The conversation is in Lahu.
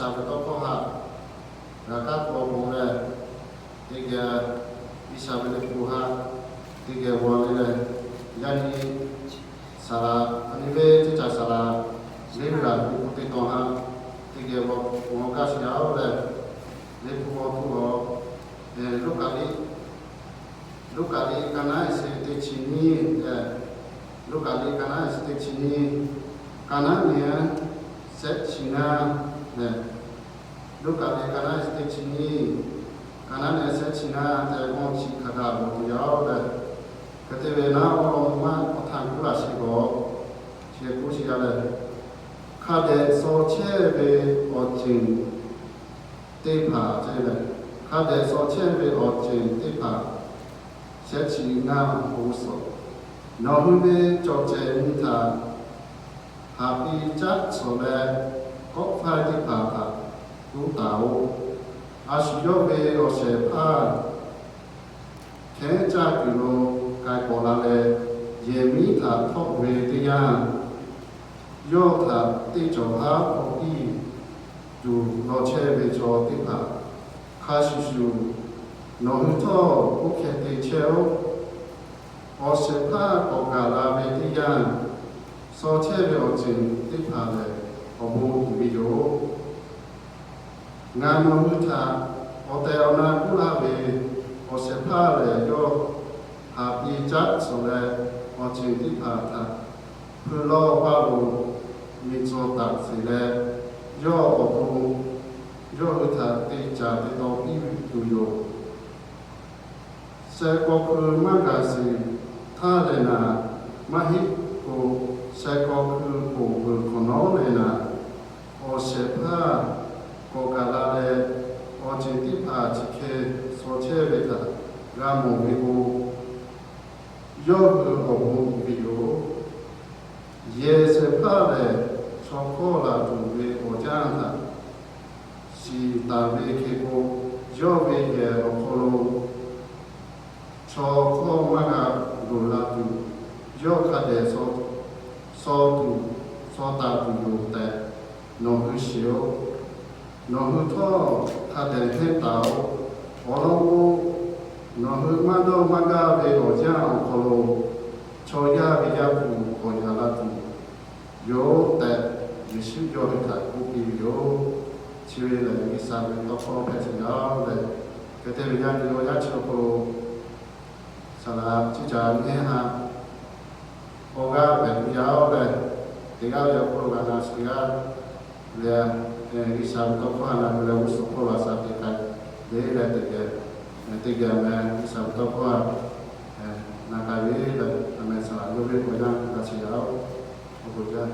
G'uiˬsha ve tawˇ hkawˇ htaꞈ g'a kaˉ k'awꞈ bon leh, teˇ geh G'uiˬsha ve liꞈ hpu htaꞈ teˇ geh g'aw le leh, yaˇ nyi saˍ laˍ, a nyi ve teˇ caˬ saˍ laˍ, Leˇviˆ laˬ ve liꞈ hpu teˇ tawn htaꞈ teˇ geh g'aw kaˇ sheˍ yaˇ oˬ leh, liꞈ hpu g'aw hpu awˬ, Luˉkaꞈ liꞈ, Luˉkaꞈ liꞈ ka naˉ e se teˇ chi nyiˇ leh, Luˉkaꞈ liꞈ ka naˉ e se teˇ chi nyiˇ, ka naˉ nehˬ shehˆ chi ngaˇ leh, Luˉkaꞈ liꞈ ka naˉ e se teˇ chi nyiˇ, ka naˉ nehˬ shehˆ chi ngaˇ tehꞈ g'aw chi hk'a gaˬ g'aw tuˬ yaˇ oˬ leh, hk'e te ve naˉ awˬ lawn maˇ awˬ htaˇ kuˉ laˬ sheˍ g'aw, chi kuˉ sheˍ yaˇ leh, hk'a dehꞈ shaw chehˇ ve awˬ ceuˬ teˇ hpaˍ ce leh, hk'a dehꞈ shaw chehˇ ve awˬ ceuˬ teˇ hpaˍ shehˆ chi ngaˇ awˬ pon suhˍ, nawˬ hui ve cawˬ cehˬ nyi htaꞈ haˍ piˇ caˉ tcuhˍ leh, kawˆ faiˇ teˇ hpaˍ htaꞈ kuˉ taˍ oꞈ. A shu yawˇ ve awˬ shehˍ hpaˇ hkehˉ caˇ kuiˬ lo k'ai k'awꞈ la leh, yehˬ miˉ htaꞈ htawˆ ve teˇ yanˇ, yawˇ htaꞈ teˇ cawˬ haˉ hk'awꞈ piˇ tuˬ law chehˇ ve chaw teˇ hpaˍ hk'a shuˍ shuˍ, nawˬ hui htawˇ oˇ hk'e te chehˇ oˆ. Awˬ shehˍ hpaˇ k'awꞈ gaˬ la ve teˇ yanˇ, shaw chehˇ ve awˬ ceuˬ teˇ hpaˍ lehˬ, awˬ bon uiˍ ve yoˬ. Ngaˬ nawˬ hui htaꞈ awˬ tehˬ awˬ na k'oˆ laˇ ve, awˬ shehˍ hpaˇ lehˬ yawˇ haˍ piˇ caˉ tcuhˍ leh, awˬ ceuˬ teˇ hpaˍ htaꞈ hpui lawˇ paˇ lo miˬ tcuh taˍ sheˍ leh, yawˇ awˬ pon yawˇ hui htaꞈ te caˍ te taw piˇ tuˬ yoˬ. Sheh k'aw hkui maˇ gaˬ sheˍ htaˇ leh naˍ, maˇ heˆ k'o, sheh k'aw hkui ponˬ peuˬ hk'awꞈ nawˉ leh naˍ, awˬ shehˍ hpaˇ k'awꞈ gaˬ la leh, awˬ ceuˬ teˇ hpaˍ chi hk'e shaw chehˇ ve htaꞈ g'a mawˬ ve k'o, yawˇ hui awˬ bon uiˍ ve yoˬ. Yehˬ shehˍ hpaˇ lehˬ, chaw hkawˇ laˬ tuˬ ve awˬ yanˇ htaꞈ shiˍ taˍ ve hk'e k'o, yawˇ ve yehˬ awˬ hk'aw lo chaw hkawˇ maˇ g'a loˍ la tuˬ, yawˇ hk'a dehꞈ shaw tuˬ, shaw taˍ tuˬ yoˬ tehꞈ nawˬ hui shiˍ-oˬ. Nawˬ hui htawˇ hk'a dehꞈ hehnˇ taˍ-oꞈ. Awˬ lawn k'o, nawˬ hui maˇ dawˇ maˇ gaˇ ve awˬ yanˇ awˬ hk'aw lo chaw yaˇ ve Yaˇ hpu k'awꞈ yaꞈ la tuˬ yoˬ tehꞈ, Yeˍsuˆ yawˇ hui htaꞈ k'oˆ piˇ ve yoˬ. Chi ve lehˬ, G'uiˬsha ve tawˇ hkawˇ hpehꞈ chehˇ yaˇ oˬ leh, hk'e te ve yaˇ nyi awˬ yanˇ chi awˬ hk'aw lo, saˍ laˍ ciˇ caˍ nehˇ haꞈ awˬ g'aˇ pehꞈ tuˬ yaˇ oˬ leh, teˇ g'aˇ ve awˬ hk'aw lo g'a na shiˍ g'aˇ leh, G'uiˬsha ve tawˇ hkawˇ htaꞈ na ve leh, g'uˇ suhˍ hkawˇ lo a shaˍ teꞈ k'ai le leh, teˇ geh, teˇ geh meh G'uiˬsha ve tawˇ hkawˇ htaꞈ na k'ai ve leh, a meh saˍ laˍ yawˇ ve awˬ yanˇ g'a shiˍ yaˇ oˬ, awˬ bon jaˇ.